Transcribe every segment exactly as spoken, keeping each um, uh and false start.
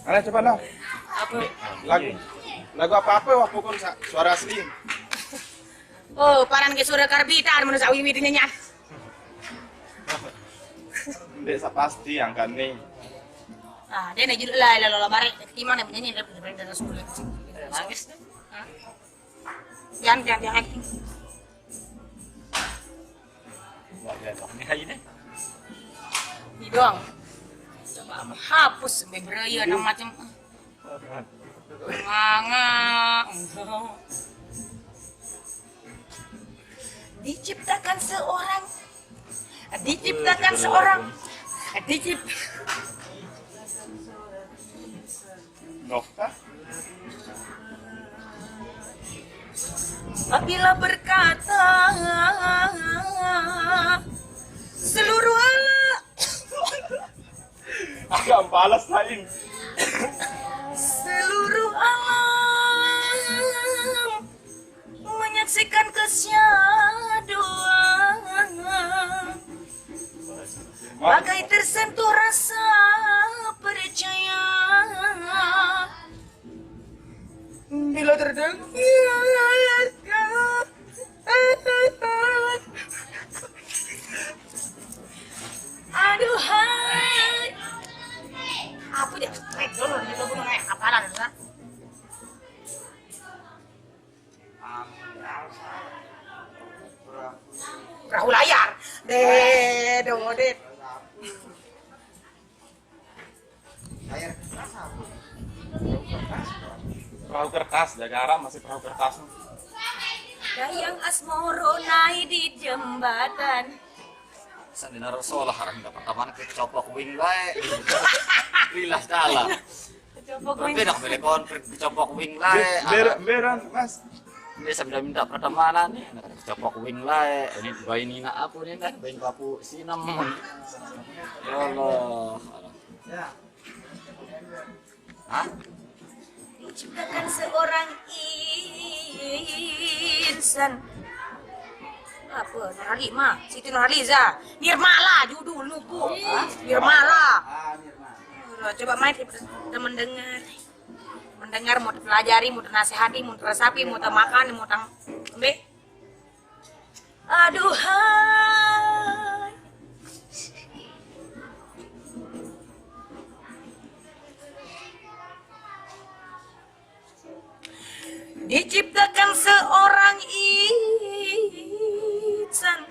Mana coba lah. Apa? Lagu. Lagu apa-apa wah pokok sa-, suara asli. Oh, paran ke suara karbitan menurut sawi itu nyanyi. Ndeq sa pasti angkat nih. Ah, dia nak judul lah, lah, lah, barek. Gimana penyanyi dia bener-bener sulit. Nangis. Hah? Jangan, jangan, jangan. Nggak ada dong. Ini aja deh. Ini doang. Coba hapus sampai beraya nama macam. Manga. Diciptakan seorang, diciptakan seorang, dicipt- Nokta. Apabila berkata seluruh alam, Agak balas lain. Seluruh alam menyaksikan kesyadoan, bagai tersentuh rasa percaya. Bila terdengar, aduhai, apa dia? Naik dulu, dia belum naik kapalan, kan? Perahu layar. Deh, dodit. Perahu kertas, jaga Arab masih perahu kertas. Dayang Asmoro naik di jembatan. Sandina Rasulullah, orang dapat mana kecopok wing baik. Lilas dalam. Coba gue. Berbeda beli konflik kecopok wing baik. Ber-, beran, Mas. Ini sambil minta pertemanan nih. Nah, kecopok wing baik. Ini bayi Nina apa nih dah? Bayi papu sinem. Ya Allah. Hah? Diciptakan seorang insan. Apa? Nurhalimah, Siti Nurhaliza. Nirmala judul nuku. Nirmala. Coba main kita mendengar. Mendengar, mau dipelajari, mau dinasehati, mau diresapi, mau tamakan, mau tang be. Aduhai. Diciptakan seorang insan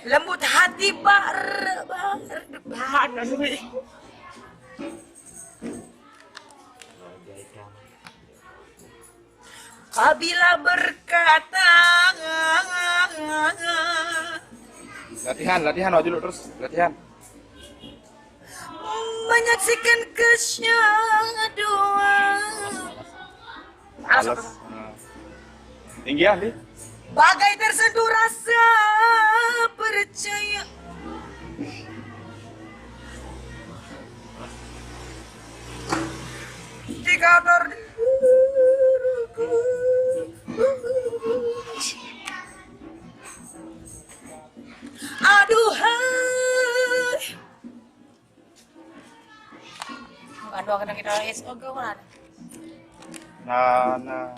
lembut hati, bar bar bar. Apabila berkata, Latihan, latihan, maju dulu terus. Latihan. Menyaksikan kesyadoan. Alas. Nah. Tinggi, Andi. Bagai tersentuh rasa percaya. Tiga tor. Aduhai. Aduh, kena kita S O G mana? Nana.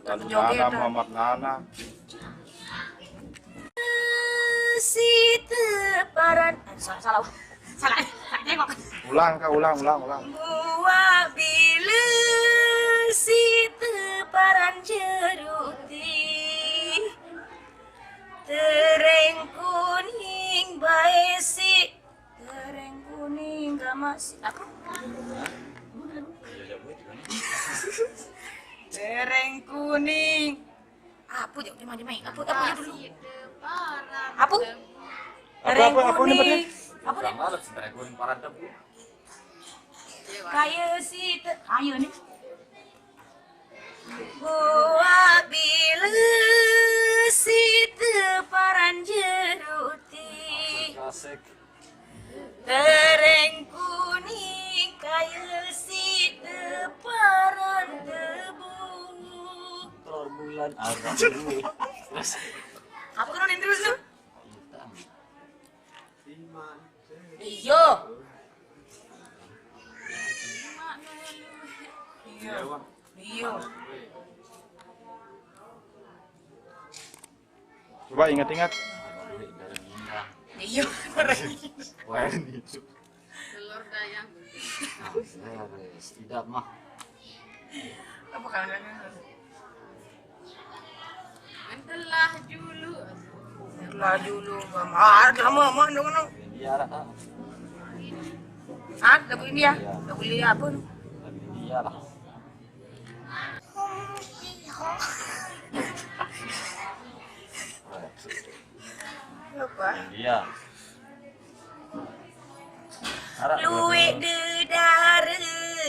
Bukan Lalu joget, Nana, dah. Muhammad Nana. Si teparan, ah, salah, salah, salah, salah tengok. Ulang, Kak, ulang, ulang, ulang. Buah bila si teparan jeruti, tereng kuning bae si, tereng kuning gama si apa? Tereng kuning. Apa jawab dia, Mai? Apa, apa judul? Apa? Apa, apa, apa nih, Pak? Apa nih? Malas, dragon para debu. Kaya si te-, kaya nih. Gua bila si teparan jeruti. Asik. Tereng kuning kaya si teparan debu. Tor bulan arah. Apa kan terus tuh? Iya. Pak, ingat-ingat. Iya. Wah, ini. Telur dayang. Beres. Tidak mah. Apa kangen? Entelah dulu. Lah dulu, Mama. Ah, lama, Mama, dong, dong. India lah. Ah. Ah, lagu India. Lagu India apa? Lagi India lah. Apa? India. Arah Luwih dedare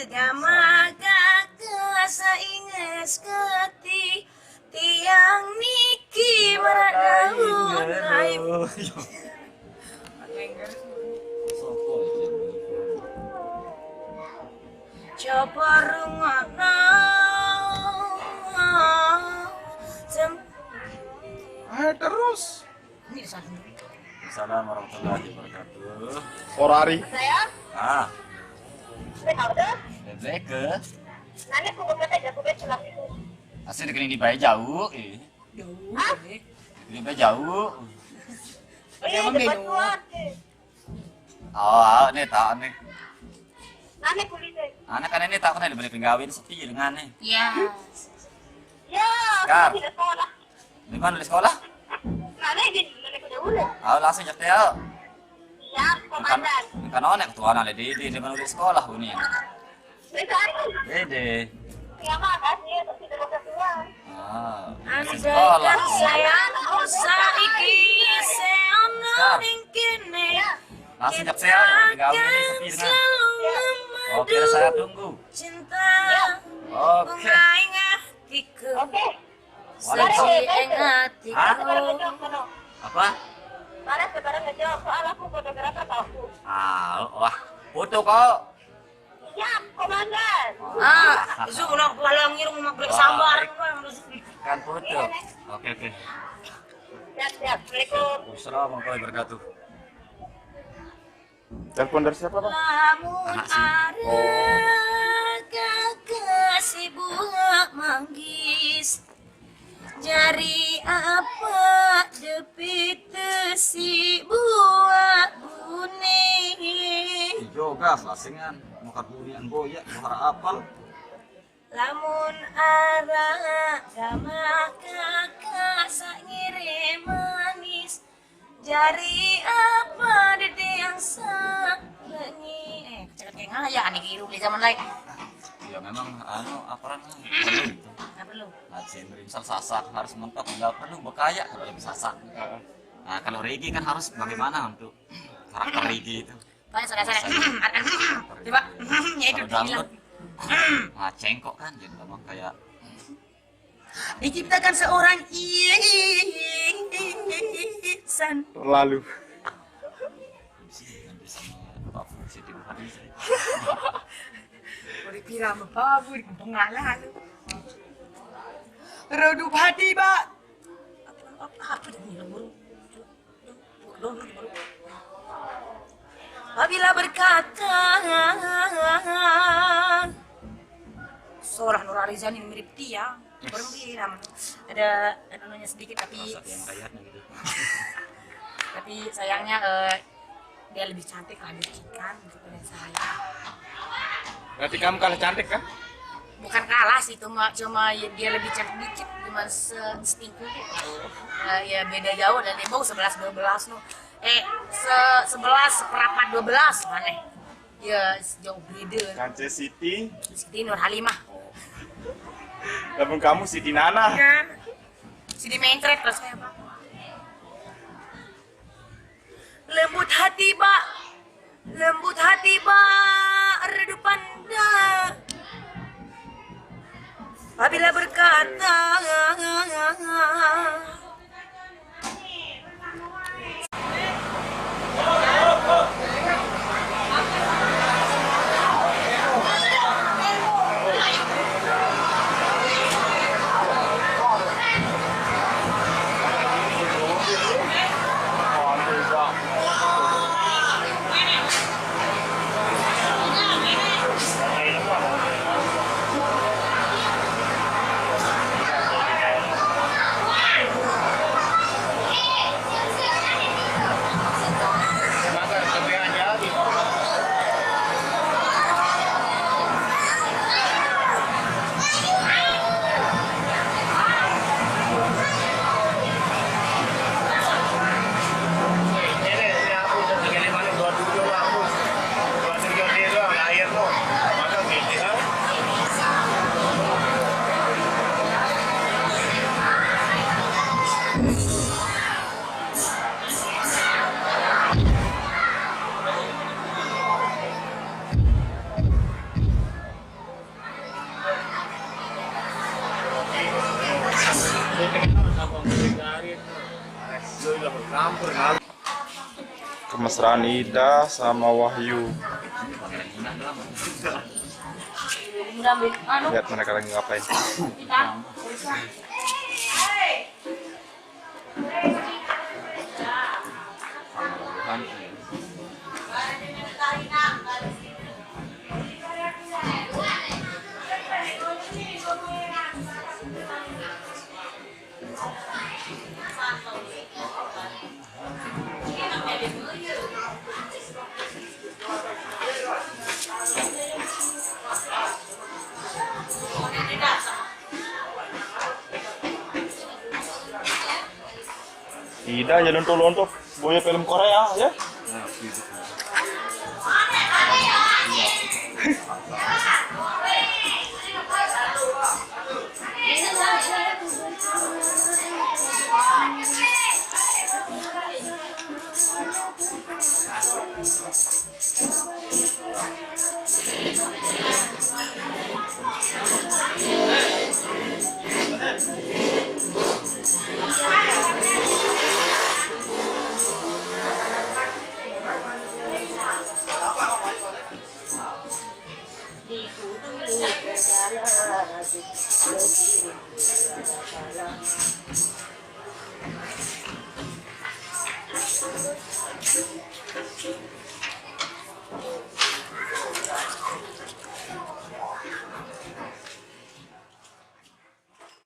gama kaka sainges keti tiang niki marak daun rayu. Coba rungokno. Sem- Ayo terus. Ini satu. Assalamualaikum warahmatullahi wabarakatuh. Orari. Saya, Ah, saya tahu deh. Black ke? Nanti aku buka aja, aku buka celak itu. Asli deketin di bayi jauh, eh. Jauh, eh. Deketin di bayi jauh. Iya, Emang cepat beda. Keluar. Oh, ah, ini tak nih. Nanti kulit deh. Anak kan ini tak kenal beli penggawin sepi dengan nih. Ya. Ya, Kak. Aku tidak sekolah. Di mana di sekolah? Nanti di, nanti kuda udah. Ah, langsung nyetel. Siap, Kan komandan. kan onek tuh anak di di di mana di sekolah ini. Besok hari. Dede. Ya, makasih, tapi tidak usah keluar. Ah, Andai sekolah. kan saya saiki seono ning kene. Langsung nyetel penggawin sepi dengan. Selalu Oke, saya tunggu. Cinta Oke. Bunga ing atiku. Oke. Waalaikumsalam. Suci ing Mana atiku. sebarang ngejawab, mana? Apa? Mana sebarang ngejawab, soal aku fotografer, tahu aku. Ah, wah, foto kok. Siap, komandan. Ah, itu udah pulang ngirung mak Wah, sambar. Kan foto. Oke, oke. Siap, siap. Assalamualaikum. Assalamualaikum warahmatullahi wabarakatuh. Telepon dari siapa, Bang? Lamun Anak sih. arah kekasih buah manggis. Jari apa depit si buah buni. Jogas lasingan, makan bunian boyak, mahar apal. Lamun arah gama kakak sak ngirim manis. Jari apa dede yang sak bengi. Eh, ceket kayak ngaya nih kiru di zaman lain. Ya memang anu apa namanya? Perlu itu. Nggak perlu. Nah, cendri misal sasak harus mentok, nggak perlu bekaya kalau lebih sasak. Nah, kalau reggae kan harus bagaimana untuk karakter reggae itu? Pakai sudah sudah. Coba. Ya itu Kalau bilang. dangdut, nah, cengkok kan jadi memang kayak Diciptakan seorang insan. Terlalu. Pak Fungsi di rumah saya. Udah kira apa pun pengalah lu. Rodu hati, Pak. Apa apa apa dah ni, bro? Apabila berkata seorang Nur Arizani mirip dia, baru bilang ada anunya sedikit tapi Saat yang kayaknya gitu. tapi sayangnya eh, dia lebih cantik lah daripada saya. Berarti kamu kalah cantik kan? Bukan kalah sih, cuma cuma ya, dia lebih cantik dikit, cuma se- setingkul. Eh, ya beda jauh dan dia mau sebelas dua belas no. Eh, se sebelas seperapat dua belas mana? Ya jauh beda. Kance Siti. Siti Nur Halimah. Lamun kamu Siti Nana. Siti mencret terus kayak apa? Lembut hati, Pak. Lembut hati, Pak. Redup panda. Apabila berkata Mesraan Ida sama Wahyu. Lihat mereka lagi ngapain. Ida aja lontok-lontok, boya film Korea ya.